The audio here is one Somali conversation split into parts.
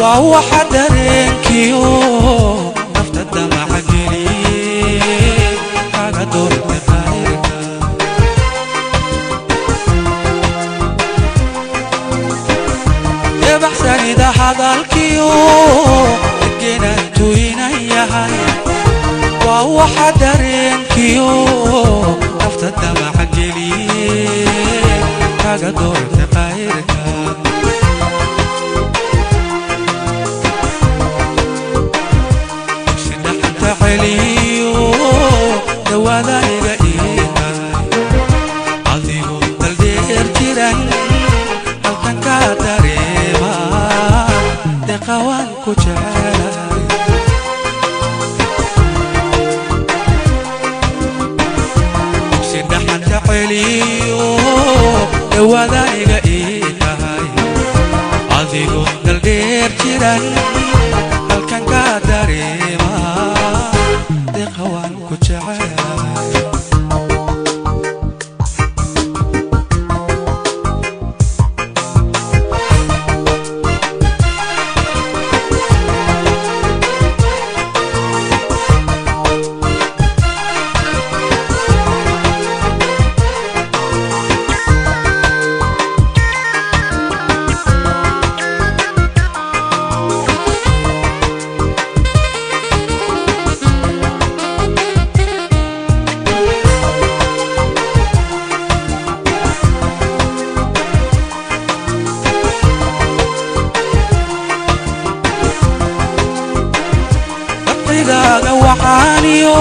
Waa waxa dareenkiyo nafta damaca geliye, kaga doortay qayrka. Debaxsanida hadalkiyo degenaantu inan yahay. Waa waxa dareenkiyo nafta damaca geliye, kaga doortay qayrka. Sidhaxanta celiyo dhawaadaniga ii tahay, adigu daldheer jiran halkan ka dareema, deqa waan ku jecelahay. Sidhaxanta celiyo dhawaadaniga ii tahay, adigu daldheer jiran halkan ka dareema, deqa waan ku jecelahay. Dabcigaaga waxaaniyo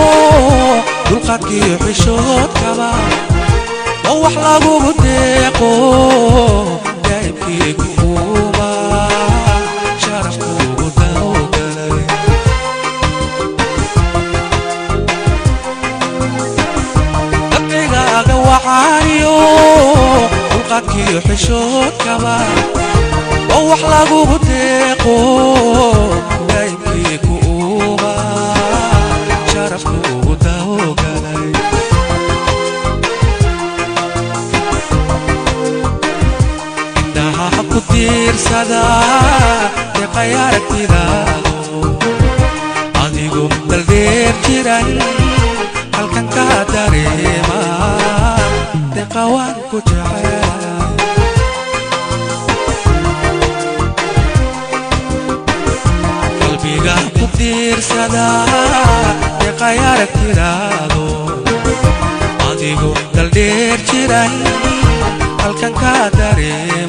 dulqaadkiyo xishoodkaba oo wax lagugu deeqo, daa'ibkii kuuma sharaf kuugu dawgalay. Dabcigaaga waxaaniyo dulqaadkiyo xishoodkaba oo wax lagugu deeqo, daa'ibkii kuuma sharaf kuugu dawgalay. Indhaha ku tiirsada deeqay aragtidaado, adigu daldheer jiran halkan ka dareema, deqa waan ku jecelahay. Qalbiga ku tiirsada deeqay aragtidaado, adigu daldheer jiran halkan ka dareema.